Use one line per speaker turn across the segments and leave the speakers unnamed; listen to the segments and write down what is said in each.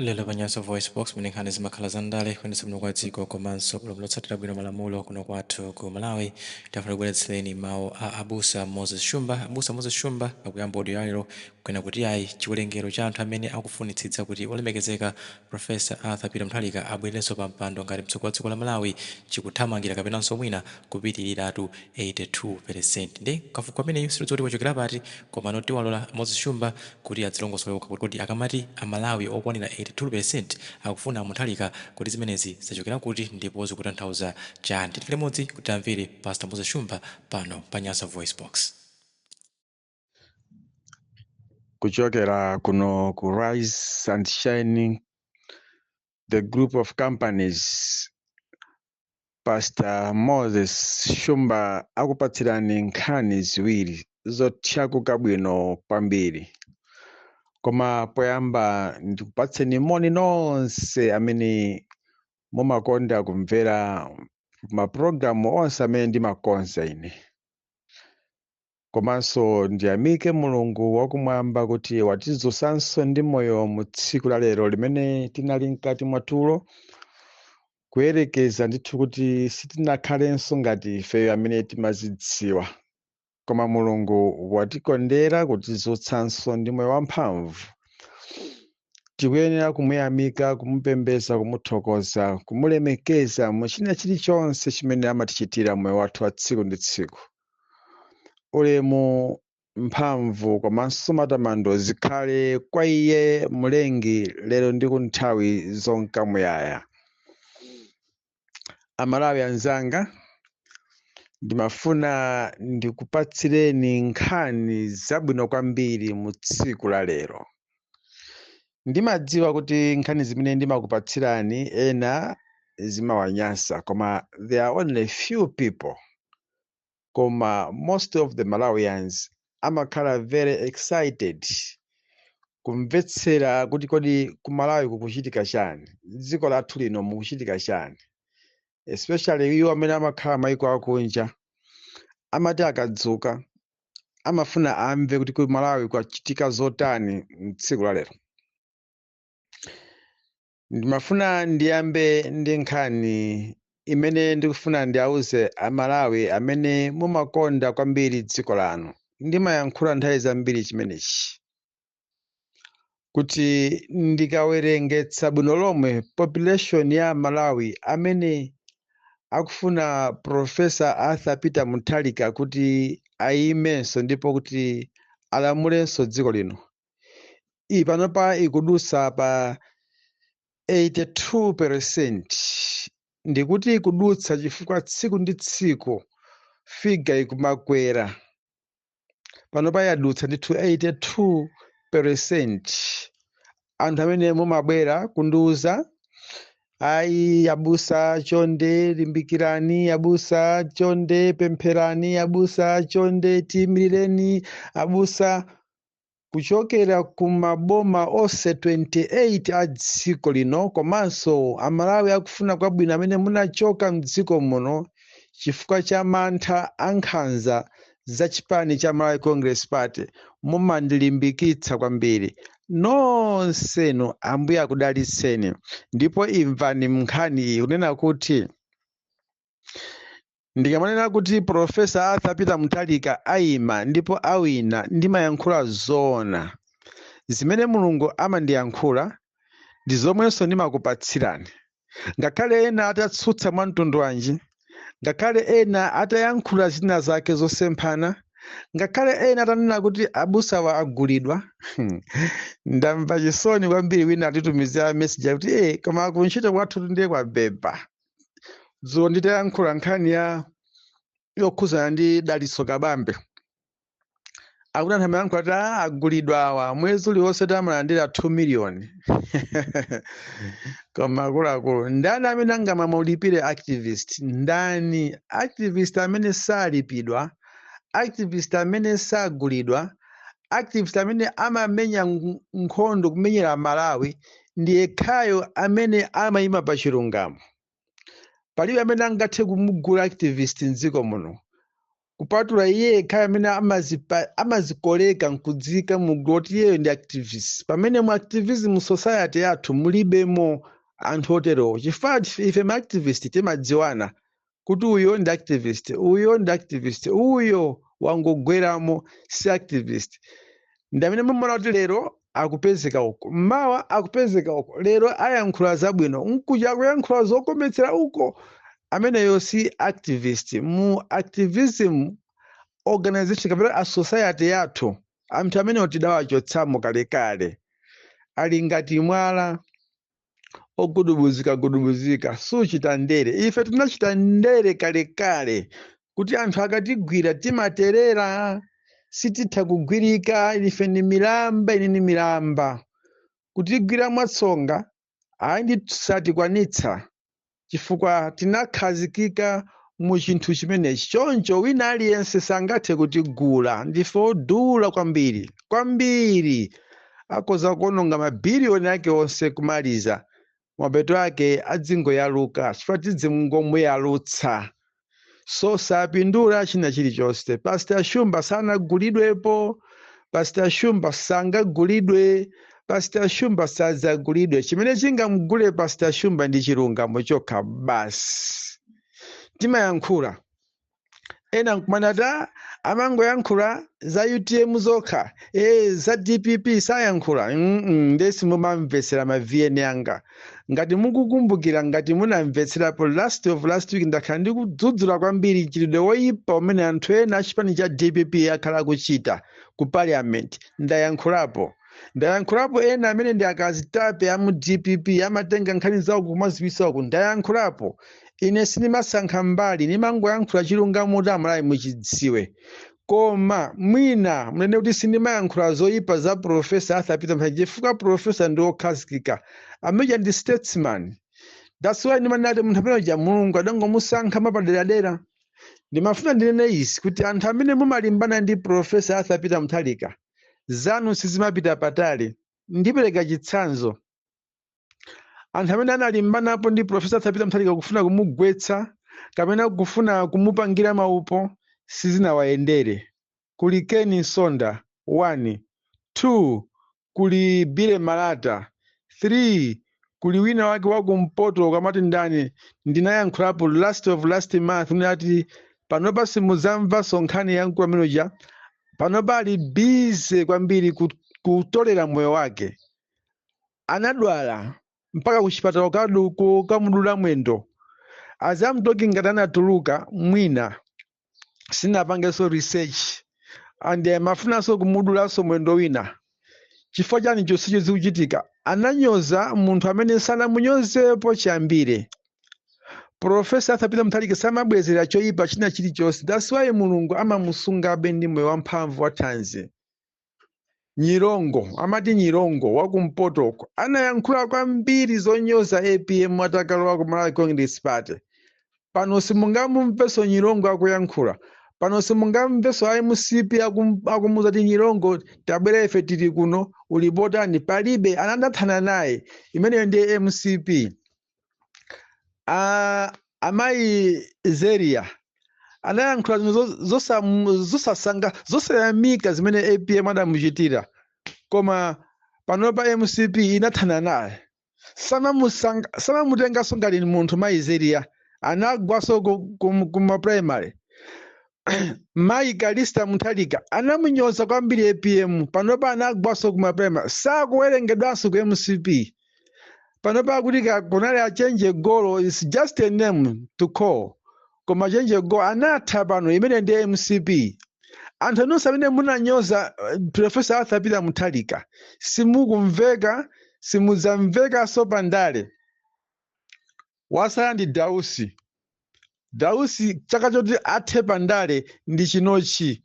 Lero pa Nyasa VoiceBox, mene nkhani zimakhala zandale, kuyendetsa bwino kwa dziko komanso bwalo lotsatira bwino malamulo kuno kwathu ku Malawi, tafuna kubweretsereni mawu a Abusa Moses Shumba. Abusa Moses Shumba akuyamba audio yalero kunena kuti ayi, chiwerengero cha anthu amene akufunitsitsa kuti olemekezeka Professor Arthur Peter Mutharika abwererenso pa mpando ngati mtsogoleri wa dziko la Malawi chikuthamangira kapenanso mwina kupitiriratu 82%. Ndi kafukufuku ameneyu sitidziwa kuti wachokera pati, komano tiwalola Moses Shumba kuti adzilongosole okha kuti akamati Amalawi okwanira 82% akufuna a Mutharika, kuti zimenezi zachokera kuti ndipo zikutanthauza chani. Tili limodzi kuti tamvere Pastor Moses Shumba pano pa Nyasa VoiceBox.
Kuchokera kuno ku Rise and Shine, the group of companies, Pastor Moses Shumba akupatsirani nkhani ziwiri zothyakuka bwino kwambiri. Koma poyamba ndikupatseni moni nonse amene mumakonda kumvera mapulogalamu onse amene ndimakonza ine. Komanso ndiyamike Mulungu wakumwamba kuti watidzusanso ndi moyo mu tsiku la lero limene tinali mkati mwa tulo, kuyerekeza ndithu kuti sitinakhalenso ngati ifeyo amene timazidziwa, koma Mulungu watikondera kutidzutsanso ndi moyo wamphamvu. Tikuyenera kumuyamika, kumupembedza, kumuthokoza, kumulemekeza mu china chilichonse chimene amatichitira moyo wathu wa tsiku ndi tsiku. Ulemu, mphamvu komanso matamando zikhale kwa iye Mlengi, lero ndi ku nthawi zonka muyaya. Amalawi anzanga, ndimafuna ndikupatsireni nkhani zabwino kwambiri mu tsiku la lero. Ndimadziwa kuti nkhani zimene ndimakupatsirani ena zimawanyasa, koma there are only few people, koma most of the Malawians amakhala very excited kumvetsera kuti kodi ku Malawi kukuchitika chani, dziko lathu lino mukuchitika chani, especially iwo amene amakhala maiko akunja. Amati akadzuka amafuna amve kuti ku Malawi kwachitika zotani mtsiku la lero. Ndimafuna ndiyambe ndi nkhani imene ndikufuna ndiauze Amalawi amene mumakonda kwambiri dziko lanu. Ndimayankhula nthawi zambiri chimenechi kuti ndikawerengetsa bwino lomwe population ya Malawi amene akufuna Professor Arthur Peter Mutharika kuti ayimenso ndipo kuti alamulenso dziko lino, iyi panopa ikudutsa pa 82%. Ndikuti ikudutsa chifukwa tsiku ndi tsiku figure ikumakwera. Panopa yadutsa ndithu 82%. Anthu amene mumabwera kundiuza, "Ayi abusa, chonde limbikirani, abusa chonde pempherani, abusa chonde tiyimirireni abusa," kuchokera ku maboma onse 28 a dziko lino, komanso Amalawi akufuna kwabwino amene munachoka mdziko muno chifukwa cha mantha ankhanza za chipani cha Malawi Congress Party, mumandilimbikitsa kwambiri nonsenu. Ambuye akudalitseni. Ndipo imvani nkhani iyi kunena kuti ndikamanena kuti Professor Arthur Peter Mutharika ayima ndipo awina, ndimayankhula zoona. Zimene Mulungu amandiyankhula ndi zomwenso ndimakupatsirani, ngakhale ena atatsutsa mwa mtundu wanji, ngakhale ena atayankhula zina zake zosemphana, ngakhale ena atanena kuti abusawa agulidwa. Ndamva chisoni kwambiri wina atitumizira message kuti koma kuntchito kwathu ndiye kwabeba. Dzulo nditayankhula nkhani ya yokhuzana ndi Dalitso Kabambe, akuti anthu amayankhula kuti, "Ah, agulidwa awa, mwezi uliwonse tamalandira 2 million." Koma akuluakulu, ndani amene angamamulipire activist? Ndani activist amene salipidwa, activist amene sagulidwa, activist amene amamenya nkhondo kumenyera Malawi? Ndi yekhayo amene amayima pa chilungamo. Palibe amene angathe kumugula activist mdziko muno. Kupatula iye yekha amene amazikoleka nkudzika mu gulu oti iyeyo ndi activist, pamene mu activism society yathu mulibemo anthu oterowo, chifukwa ife ma activist timadziwana kuti uyo ndi activist, uyo ndi activist, uyo wangogweramo si activist. Ndi amene mumaona kuti lero akupezeka uko, mawa akupezeka uko, lero ayankhula zabwino, nkuja akuyankhula zokometsera uko. Ameneyo si activist. Mu activism organization kapena a society yathu, anthu amenewo tidawachotsamo kalekale. Ali ngati mwala ogudubuzika gudubuzika, suchita ndere. Ife tinachita ndere kalekale kuti anthu akatigwira timaterera, sititha kugwirika. Ife ni milamba, ine ni milamba. Kutigwira mwatsonga ayi ndi satikwanitsa, chifukwa tinakhazikika mu chinthu chimenechi. Choncho wina aliyense sangathe kutigula, ndife odula kwambiri kwambiri. Akhoza kuononga mabiliyoni ake onse, kumaliza mapeto ake adzingoyaluka, chifukwa tidzingomuyalutsa, so sapindula china chilichonse. Pastor Shumba sanagulidwepo, Pastor Shumba sangagulidwe, Pastor Shumba sadzagulidwe. Chimene chingamugule Pastor Shumba ndi chilungamo chokha basi. Timayankhula, ena nkumanata amangoyankhula za UTM zokha, za DPP sayankhula. Ndesi mumamvetsera ma VN anga. Ngati mukukumbukira, ngati munamvetserapo last of last week, ndakhala ndikudzudzula kwambiri mchitidwe woyipa umene anthu ena achipani cha DPP akhala akuchita ku parliament. Ndayankhulapo ena amene ndi akazitape amu DPP amatenga nkhani zawo kumaziwisa uku. Ndayankhulapo. Ine sindimasankha mbali, ndimangoyankhula chilungamo kuti Amalawi muchidziwe. Koma mwina munene kuti sindimayankhula zoyipa za Professor Arthur Peter Mutharika, chifukwa professor ndi wokhazikika, ameja ndi statesman. That's why ndimanati munthu amene uja Mulungu adangomusankha mapaderadera. Ndimafuna ndinene izi kuti anthu amene mumalimbana ndi Professor Arthur Peter Mutharika, zanu sizimapita patali. Ndipereka chitsanzo: anthu amene analimbanapo ndi Professor Arthur Peter Mutharika kufuna kumugwetsa kapena kufuna kumupangira maupo, sizinawayendere. Kuli Ken Msonda 1, 2, kuli Billy Malata 3, kuli wina wake wakumpoto kamati ndani. Ndinayankhulapo last of last month ndinati panopa simudzamvanso nkhani ya mkulu amene uja. Panopa ali busy kwambiri kutolera moyo wake. Anadwala mpaka kuchipatala kamudula mwendo. As I'm talking, ngati anatuluka mwina, sinapangenso research, and mafunanso kumudulanso mwendo wina. Chifukwa chani chonsecho zikuchitika? Ananyoza munthu amene sanamunyozepo chiyambire. Professor Arthur Peter Mutharika samabwezera choyipa china chilichonse. That's why Mulungu amamusungabe ndi moyo wamphamvu wa thanzi. Nyirongo, amati Nyirongo wakumpotoko, anayankhula kwambiri zonyoza APM atakalowa ku Malawi Congress Party. Pano simungamumvenso Nyirongo akuyankhula. Pano simungamvenso MCP akumuza ti, "Nyirongo, tabwera, ife tili kuno, ulipotani?" Palibe, anadathana naye. Imeneyo ndiye MCP. Amayi Zeria anayankhula zinthu zosasanga, zosayamika zimene APM adamuchitira, koma panopa MCP inathana naye. Samamutenganso ngati munthu. Mayi Zeria anagwaso kuma primary. Mayi Kalista Mutharika anamunyoza kwambiri APM, panopa anagwaso kuma primary, sakuwerengedwanso ku MCP. Panopa akuti kunali achenje golo, is just a name to call, koma chenje golo anatha pano. Imene ndi MCP. Anthu anonse amene munanyoza Professor Arthur Peter Mutharika, simukumveka, simudzamvekanso pandale. Wasala ndi Dausi. Dausi chaka choti athe pandale ndi chinochi.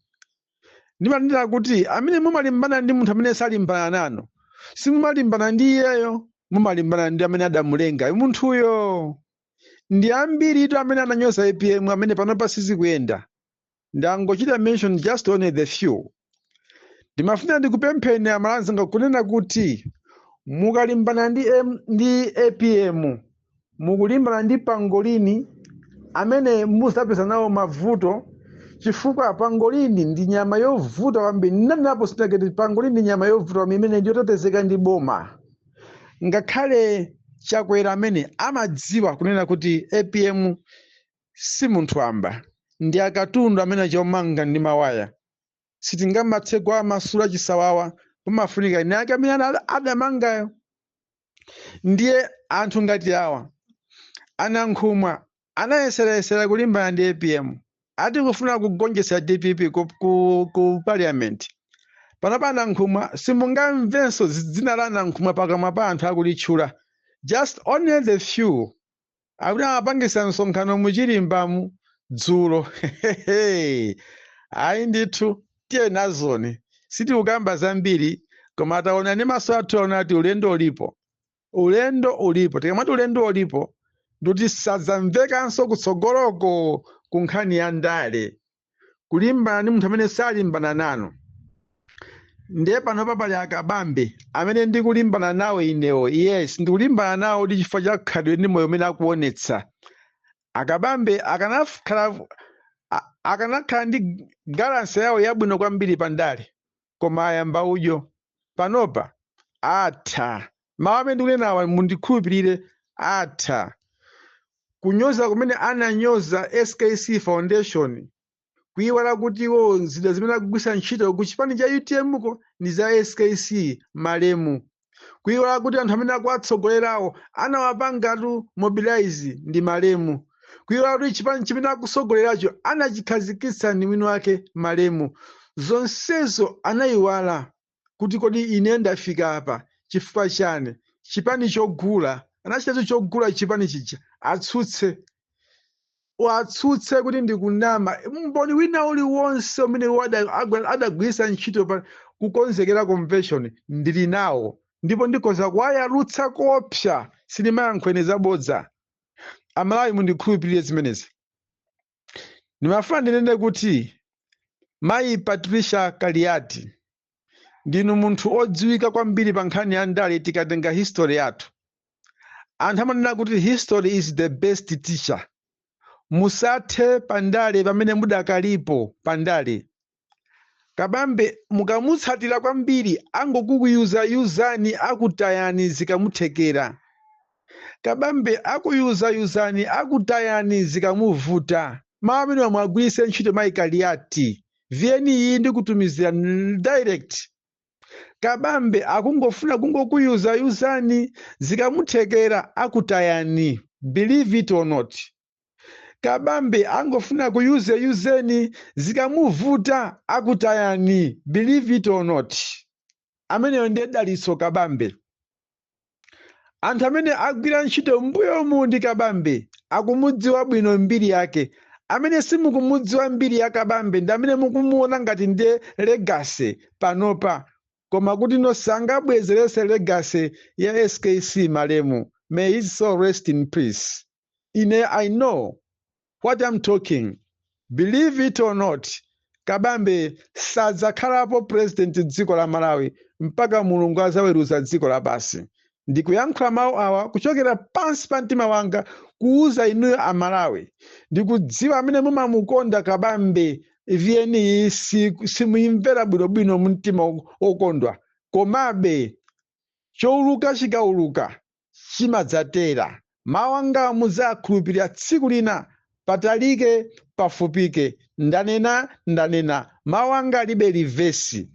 Ndimanena kuti amene mumalimbana ndi munthu amene salimbana nanu, simumalimbana ndi iyeyo, mumalimbana ndi amene adamulenga munthuyo. Ndi ambiri tu amene ananyoza APM amene panopa sizikuyenda. Ndangochita mention just only the few. Ndimafuna ndikupempheni amalanzanga kunena kuti mukalimbana ndi APM, mukulimbana ndi pangolini amene muzapeza nawo mavuto, chifukwa Chifukwa pangolini ndi nyama yovuta kwambiri. Ndinanenapo sinaketi, pangolini ndi nyama yovuta kwambiri imene ndiyotetezeka ndi boma. Ngakhale Chakwera amene amadziwa kunena kuti APM si munthu wamba, ndi akatundu amene achomanga ndi mawaya, sitingamathe kuwamasula chisawawa, pamafunika ine ake amene adamangayo. Ndiye anthu ngati awa anankhumwa anayeserayesera kulimbana ndi APM, ati kufuna kugonjetsa DPP ku parliament. Panopa anankhumwa simungamvenso dzina la anankhumwa pakamwa pa anthu akulitchula, just only the few akuti amapangisa msonkhano muchilimbamu dzulo. Ayi ndithu, tiye nazoni, sitikukamba zambiri, koma ataona ndi maso athu aona kuti ulendo ulipo, ulendo ulipo. Tikamati ulendo ulipo, ndikuti sadzamvekanso kutsogoloko ku nkhani ya ndale kulimbana ndi munthu amene salimbana nanu. Ndiye panopa pali akabambe amene ndikulimbana nawo inewo. Yes, ndikulimbana nawo ndi chifukwa cha khalidwe ndi moyo umene akuonetsa akabambe. Akanakhala ndi galansi yawo yabwino kwambiri pandale, koma ayamba udyo. Panopa atha. Mawu amene ndikunenawa mundikhulupirire, atha. Kunyoza kumene ananyoza SKC Foundation, kuyiwala kuti iwo zida zimene akugwisa ntchito ku chipani cha UTM ko ndi za SKC malemu, kuyiwala kuti anthu amene akuwatsogolerawo anawapangatu mobilize ndi malemu, kuyiwala kuti chipani chimene akusogoleracho anachikhazikitsa ndi mwini wake malemu, zonsezo anayiwala kuti kodi ine ndafika apa chifukwa chani? Chipani chogula, anachitacho chogula chipani chija. Atsutse, watsutse kuti ndikunama. Mboni wina uliwonse umene adagwiritsa ntchito pa kukonzekera convention ndili nawo, ndipo ndikhoza kuwayalutsa kopsa. Sindimayankhwene zabodza, Amalawi mundikhulupirire zimenezi. Ndimafuna ndinene kuti mayi Patricia Kaliati, ndinu munthu odziwika kwambiri pa nkhani ya ndale. Tikatenga history yathu, anthu amanena kuti history is the best teacher. Musathe pandale pamene mudakalipo pandale. Kabambe mukamutsatira kwambiri angokukuyuzayuzani, akutayani zikamuthekera. Kabambe akuyuzayuzani, akutayani zikamuvuta. Mawu amene mwagwiritse ntchito, mayi Kaliati, VN iyi ndikutumizira direct. Kabambe akungofuna kungokuyuzayuzani, zikamuthekera akutayani, believe it or not. Kabambe angofuna kuyuzeyuzeni, zikamuvuta akutayani, believe it or not. Ameneyo ndiye Dalitso Kabambe. Anthu amene agwira ntchito mbuyomu ndi Kabambe akumudziwa bwino mbiri yake. Amene simukumudziwa mbiri ya Kabambe ndi amene mukumuona ngati ndiye legacy panopa, koma kuti no, sangabwezerese legacy ya SKC malemu. May his soul rest in peace. Ine I know what I'm talking. Believe it or not, Kabambe sadzakhalapo president dziko la Malawi mpaka Mulungu azaweruza dziko lapansi. Ndikuyankhula mawu awa kuchokera pansi pa mtima wanga kuuza inuyo Amalawi. Ndikudziwa amene mumamukonda Kabambe, VN simuyimvera bwinobwino mumtima wokondwa, komabe chowuluka chikauluka chimadzatera. Mawu anga mudzakhulupirira tsiku lina, patalike pafupike. Ndanena, ndanena, mawu anga alibe reverse.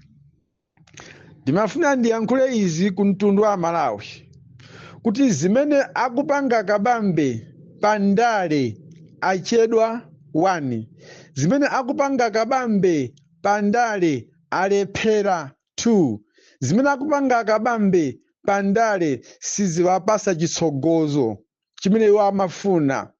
Ndimafuna ndiyankhule izi ku mtundu wa Malawi kuti zimene akupanga Kabambe pandale achedwa 1, zimene akupanga Kabambe pandale alephera 2, zimene akupanga Kabambe pandale siziwapasa chitsogozo chimene iwo amafuna.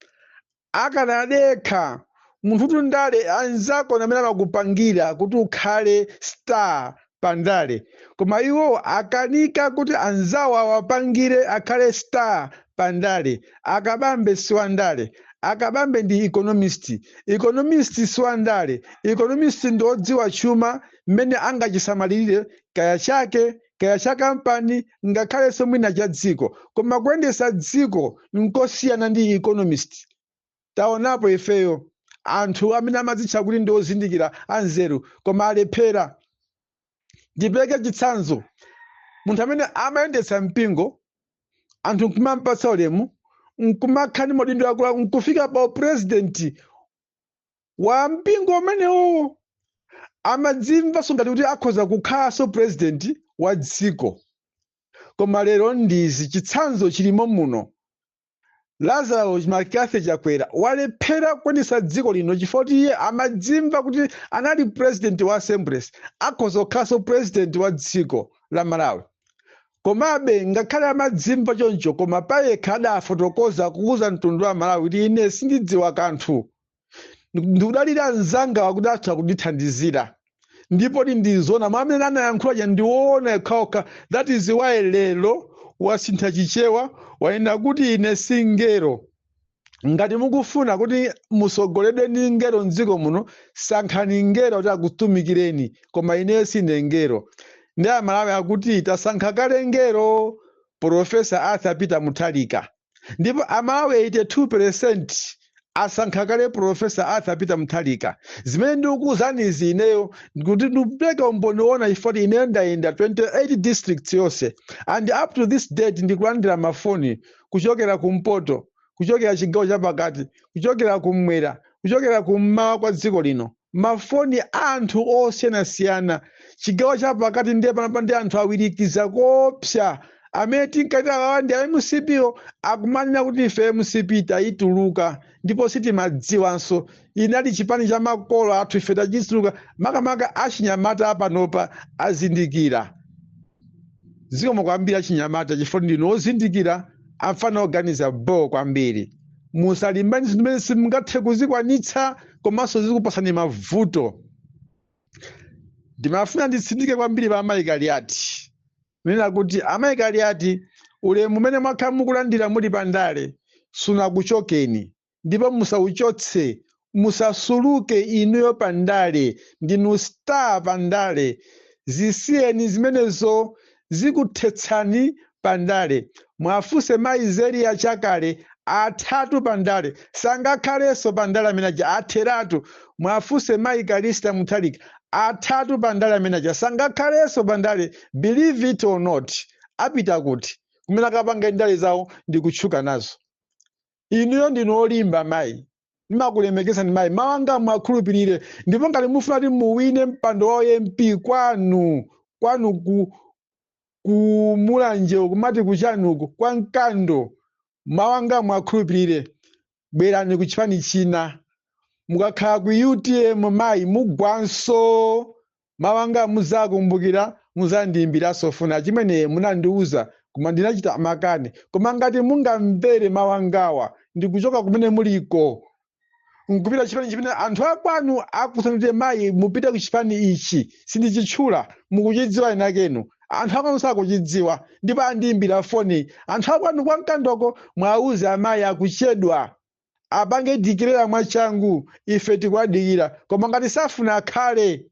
Akanadekha munthu kuti ndale anzako amene amakupangira kuti ukhale star pandale, koma iwo akanika kuti anzawo awapangire akhale star pandale. Akabambe siwandale. Akabambe ndi economist. Economist siwandale. Economist ndi odziwa chuma mmene angachisamalirire, kaya chake, kaya cha kampani, ngakhalenso mwina cha dziko, koma kuyendesa dziko nkosiyana ndi economist. Taonapo ifeyo Anthu amene amadzitcha kuti ndi ozindikira, anzeru, koma alephera. Ndipereke chitsanzo: munthu amene amayendetsa mpingo, anthu nkumampatsa ulemu, nkumakhala ndi maudindo akulu, nkufika pa president wa mpingo umenewo, amadzimvanso ngati kuti akhoza kukhalanso president wa dziko. Koma lero ndizi chitsanzo chilimo muno. Lazarus McCarthy Chakwera walephera kuyendetsa dziko lino chifukwa kuti iye amadzimva kuti anali president wa Assemblies, akhoza kukhalanso president wa dziko la Malawi. Komabe ngakhale amadzimva choncho, koma payekha adafotokoza kuuza mtundu wa Malawi kuti, "Ine sindidziwa kanthu, ndikudalira mzanga kuti atha kundithandizira." Ndipo ndizona mwa amene anayankhula cha ndiwoona okhaokha. That is why lero wasintha Chichewa, wanena kuti, "Ine si ngelo. Ngati mukufuna kuti musogoledwe ndi ngelo mdziko muno, sankhani ngelo kuti akutumikireni, koma ine sine ngelo." Ndi Amalawi akuti tasankha kale ngelo, Professor Arthur Peter Mutharika. Ndipo Amalawi 82% asankha kale Professor Arthur Peter Mutharika. Zimene ndikukuwuzanizi ineyo kuti ndikupereka umboni wona, chifukwa ineyo ndayenda 28 districts yonse, and up to this date ndikulandira mafoni kuchokera kumpoto, kuchokera chigawo chapakati, kuchokera kummwera, kuchokera kummawa kwa dziko lino, mafoni anthu osiyanasiyana. Chigawo chapakati ndiye panopa ndi anthu awirikiza kopsa amene tinkati awawa ndi a MCP o, akumanena kuti ife MCP tayituluka ndipo sitimadziwanso, inali chipani cha makolo athu, ife tachituluka. Makamaka achinyamata apanopa azindikira. Zikomo kwambiri achinyamata, chifukwa ndinu ozindikira, amfana oganiza bo kwambiri. Musalimbane zinthu zimene simungathe kuzikwanitsa komanso zikupasani mavuto. Ndimafuna nditsindike kwambiri pa Amayi Kaliati, nena kuti Amayi Kaliati, ulemu umene mwakhala mukulandira muli pandale sunakuchokeni, ndipo musauchotse, musasuluke inuyo pandale. Ndinu star pandale, zisiyeni zimenezo, zikuthetsani pandale. Mwafuse mayi Zeria Chakale, athatu pandale, sangakhalenso pandale amene aja, atheratu. Mwafuse mayi Kalista Mutharika, athatu pandale amene aja, sangakhalenso pandale. Believe it or not, apita kuti kumene akapanga ndale zawo ndi kutchuka nazo? Inuyo ndinu olimba mayi, ndimakulemekezani mayi, mawu anga mwakhulupirire. Ndipo ngati mufuna kuti muwine mpando wa MP kwanu, kwanu ku Mulanje, kumati kuchanuku kwa Mkando, mawu anga mwakhulupirire, bwerani ku chipani china. Mukakhala ku UTM mayi, mugwanso. Mawu anga muzakumbukira, muzandiyimbiranso funa chimene munandiuza, koma ndinachita makani. Koma ngati mungamvere mawu angawa ndikuchoka kumene muliko nkupita chipani chimene anthu akwanu akusanite, mayi, mupite ku chipani ichi, sindichitchula, mukuchidziwa inakenu, anthu akwanu sakuchidziwa ndipo andiyimbira foni anthu akwanu kwa Mkandoko, mwauze amayi akuchedwa, apange declare mwachangu, ife tikuwadikira. Koma ngati safuna, akhale.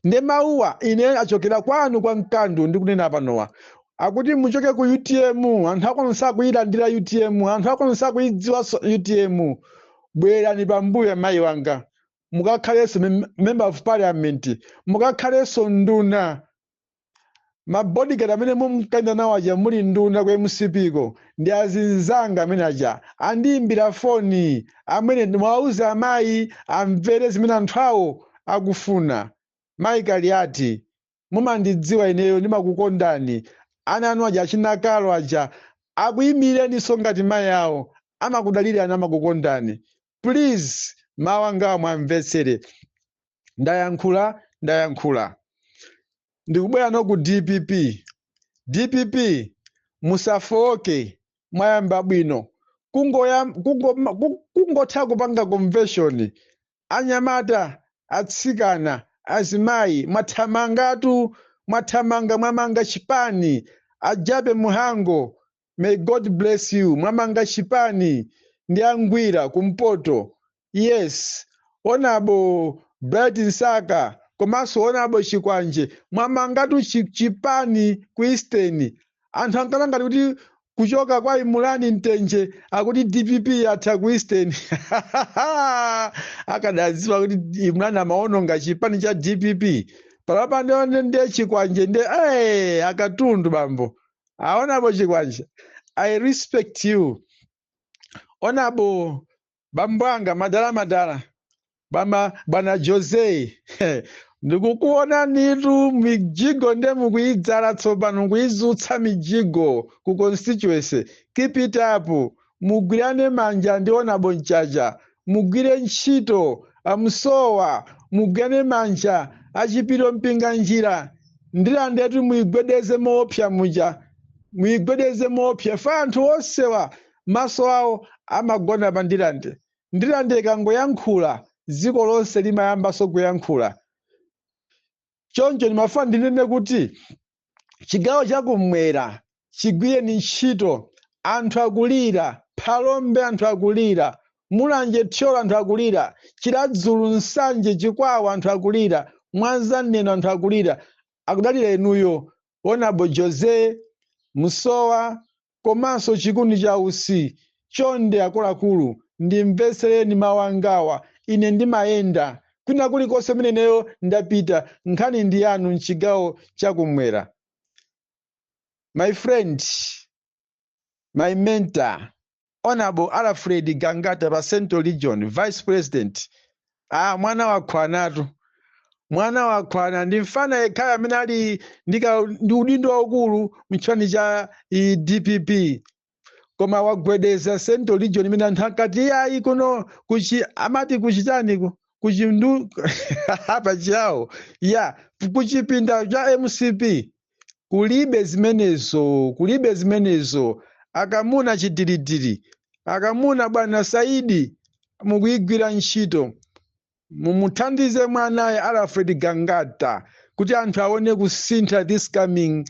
Nde mawuwa ine achokera kwanu kwa Mkando, ndikunena panowa akuti muchoke ku UTM. Anthu akwanu sakuyilandira UTM, anthu akwanu sakuyidziwanso UTM. Bwerani pambuyo mayi wanga, mukakhalenso member of parliament, mukakhalenso nduna. Mabodyguard amene mumkayenda nawo aja muli nduna ku MCP ko ndi azinzanga amene aja andiyimbira foni amene. Mwauze amayi amvere zimene anthu awo akufuna. Mayi Kaliati, mumandidziwa ineyo, ndimakukondani. Ana anu aja achinakalo aja akuyimireninso ngati mayi awo, amakudalirani, amakukondani. Please, mawu angawa mwamvetsere. Ndayankhula, ndayankhula. Ndikubwera no ku DPP. DPP, musafoke, mwayamba bwino. Kungotha kupanga convention, anyamata, atsikana, azimayi, mwathamangatu, mwathamanga, mwamanga chipani. Ajabe Muhango, may God bless you. Mwamanga chipani ndi angwira kumpoto. Yes, Honourable Bright Msaka komanso Honourable Chikwanje, mwamangatu chipani ku Eastern. Anthu ankana ngati kuti Kuchoka kwa Imulani Mtenje akuti DPP yatha ku Eastern. Akadadziwa kuti Imulani amaononga chipani cha DPP. Palapa ndione ndiye chikwanje ndiye akatundu bambo. Aonapo chikwanje. I respect you. Honourable bambo anga madala madala. Bama bwana Jose, ndikukuona nitu mijigo nde mukuidzala tsopano, mukuizutsa mijigo ku constituency. Keep it up. Mugwirane manja ndi Honourable Mchacha, mugwire ntchito amsowa, mugwirane manja achipiro mpinga njira ndilandetu, muigwedeze moopsa muja, muigwedeze moopsa fa anthu onsewa maso awo amagona pa Ndilande. Ndilande ikangoyankhula, dziko lonse limayambanso kuyankhula. Choncho ndimafuna ndinene kuti chigawo chakumwera chigwireni ntchito. Anthu akulira Phalombe, anthu akulira Mulanje, Thyolo, anthu akulira Chiradzulu, Nsanje, Chikwawa, anthu akulira Mwanza, Neno, anthu akulira, akudalira inuyo, Honourable Jose Musowa komanso chikundi cha Usi. Chonde akuluakulu, ndimvetsereni mawu angawa. Ine ndimayenda kwina kulikonse mmeneyo ndapita, nkhani ndi yanu mchigawo chakumwera. My friend, my mentor, Honorable Alfred Gangata pa Central Region, vice president. Ah, mwana wakhwanatu, mwana wakhwana, ndi mfana yekhayo amene ali ndi udindo waukulu mchipani cha DPP, koma wagwedeza Central Region imene anthu ankati iyayi kuno kuchi amati kuchitaniku kuchindu pachiyawo ya kuchipinda cha MCP. Kulibe zimenezo, kulibe zimenezo. Akamuna chidilidili, akamuna bwana Saidi, mukuyigwira ntchito. Mumuthandize mwanaye Alfred Gangata kuti anthu aone kusintha this coming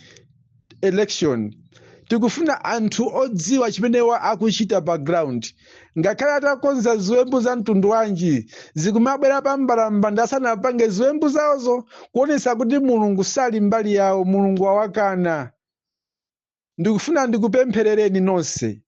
election. Tikufuna anthu odziwa chimene wa akuchita pa ground. Ngakhale atakonza ziwembu za mtundu wanji, zikumabwera pa mbalambanda asanapange ziwembu zawozo, kuonetsa kuti Mulungu sali mbali yawo, Mulungu wawakana. Ndikufuna ndikupempherereni nonse.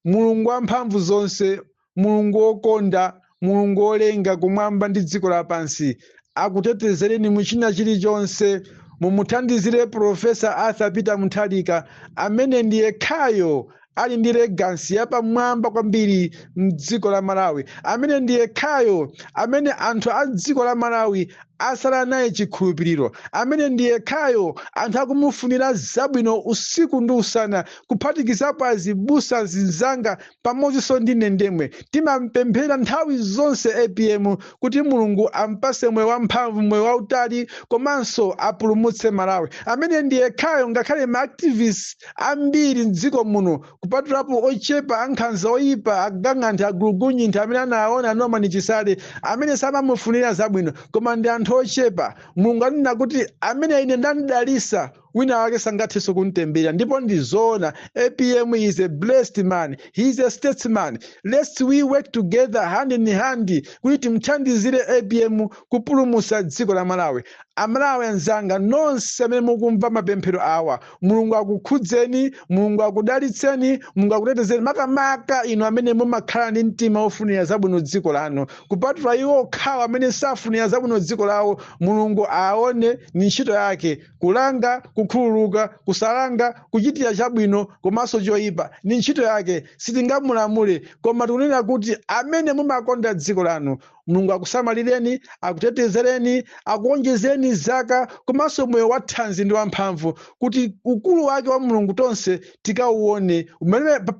Mulungu wamphamvu zonse, Mulungu wokonda, Mulungu wolenga kumwamba ndi dziko lapansi akutetezereni muchina chilichonse. Mumuthandizire Professor Arthur Peter Mutharika amene ndiye khayo ali ndi legacy yapamwamba kwambiri mdziko la Malawi, amene ndiye khayo amene anthu a dziko la Malawi asala naye chikhulupiriro, amene ndiye khayo anthu akumufunira zabwino usiku ndi usana, kuphatikizapo azibusa zinzanga pamodzinso ndi ine ndemwe. Timampemphera nthawi zonse APM kuti Mulungu ampase moyo wamphamvu, moyo wautali, komanso apulumutse Malawi, amene ndiye khayo ngakhale ma activists ambiri mdziko muno, kupatulapo ochepa ankhanza oyipa agang'antha agulugunyintha amene anaona Norman Chisale, amene samamufunira zabwino, koma ndi anthu ochepa. Mulungu anena kuti amene ine ndandidalisa, wina wake sangathenso kumtembera, ndipo ndi zoona. APM is a blessed man, he is a statesman. Let's we work together hand in hand kuti timthandizire APM kupulumutsa dziko la Malawi. Amalawi anzanga nonse amene mukumva mapemphero awa, Mulungu akukhudzeni, Mulungu akudalitseni, Mulungu akutetezeni, makamaka inu amene mumakhala ndi mtima wofunira zabwino dziko lanu, kupatula iwo okhawo amene safunira zabwino dziko lawo. Mulungu aone ni ntchito yake kulanga, kukhululuka, kusalanga, kuchitira chabwino komanso choyipa ni ntchito yake, sitingamulamule. Koma tikunena kuti amene mumakonda dziko lanu, Mulungu akusamalireni, akutetezereni, akuonjezeni zaka komanso moyo wathanzi ndi wamphamvu, kuti ukulu wake wa Mulungu tonse tikauone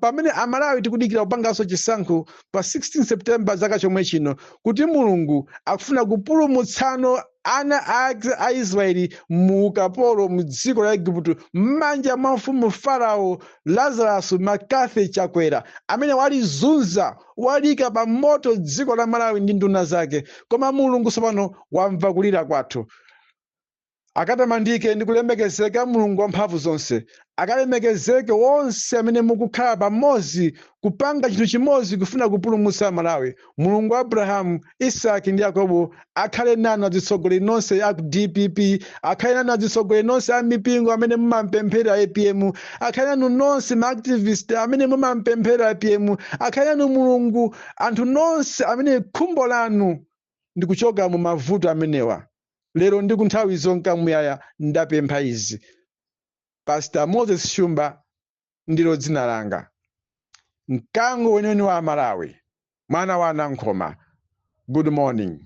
pamene Amalawi tikudikira kupanganso chisankho pa 16 September zaka chomwe chino, kuti Mulungu akufuna kupulumutsano ana ake a Israeli mu ukapolo mu dziko la Igupto m'manja mwa mfumu Farao Lazarus McCarthy Chakwera, amene walizunza, walika pa moto dziko la Malawi ndi nduna zake. Koma Mulungu tsopano wamva kulira kwathu. Akatamandike ndi kulemekezeka Mulungu wamphamvu zonse. Akalemekezeke wonse amene mukukhala pamodzi kupanga chinthu chimodzi kufuna kupulumutsa Malawi. Mulungu wa Abrahamu, Isaki ndi Yakobo akhale nanu atsogoleri nonse a DPP, akhale nanu atsogoleri nonse a mipingo amene mumampemphera APM, akhale nanu nonse ma activist amene mumampemphera APM, akhale nanu Mulungu, anthu nonse amene khumbo lanu ndi kuchoka mu mavuto amenewa. Lero ndi kunthawi zonka muyaya ndapempha izi. Pastor Moses Shumba ndilo dzina langa, mkango weniweni wa Malawi, mwana wa Nankhoma. Good morning.